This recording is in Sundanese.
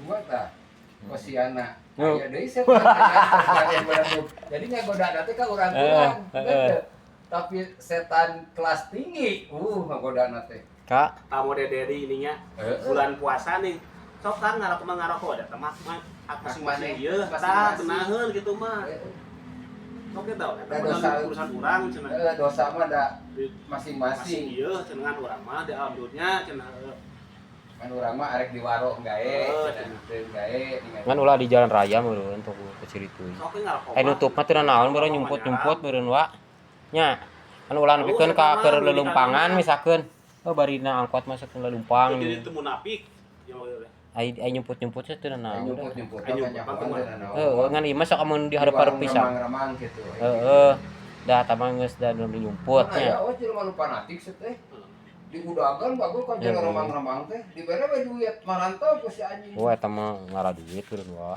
mah tah kosiana. Oh. Aya deui setan aya beledug. Jadi ngagoda teh ka urang-urang. Eh. Tapi setan kelas tinggi, ngagodana teh. Kak, Tamu Dedi ininya bulan puasa nih. Sok kan ngarokok mah ngarokok ada mah mah hak masing-masing ieu tah Masing-masing. Genaheun gitu mah. Sok gitu eta Da mah urusan urang cenah. Dosa mah da Masing masing-masing. Ieu cenah urang mah di alam dunia cenah heuh. Kan urang mah arek di waro gae, cenah teu gae ningali. Ngan ulah di jalan raya meureun toko kecil itu. Sok we ngarokok. Eh, nutup mah teu naon meureun, nyumput-nyumput meureun wa. Nya. Kan ulah nepikeun ka keur lelumpangan misalkeun. Oh, barina angkot masuk ke lelumpang. Jadi itu munafik ya maksudnya. Ai ai nyumput-nyumput teh teu naon. Nyumput-nyumput Ai nyumput mah mah. Heeh, ngan ieu mah sok amun di hareup-hareup pisan. Remang-remang gitu. Heeh. Dah tama geus da nyumput Aya nya. Oh, jelema nu fanatik sih teh. Di udagan bagus kan jelema remang-remang teh. Dibere we duit marantau ku si anjing. Wah, eta mah ngara duit meureun wa.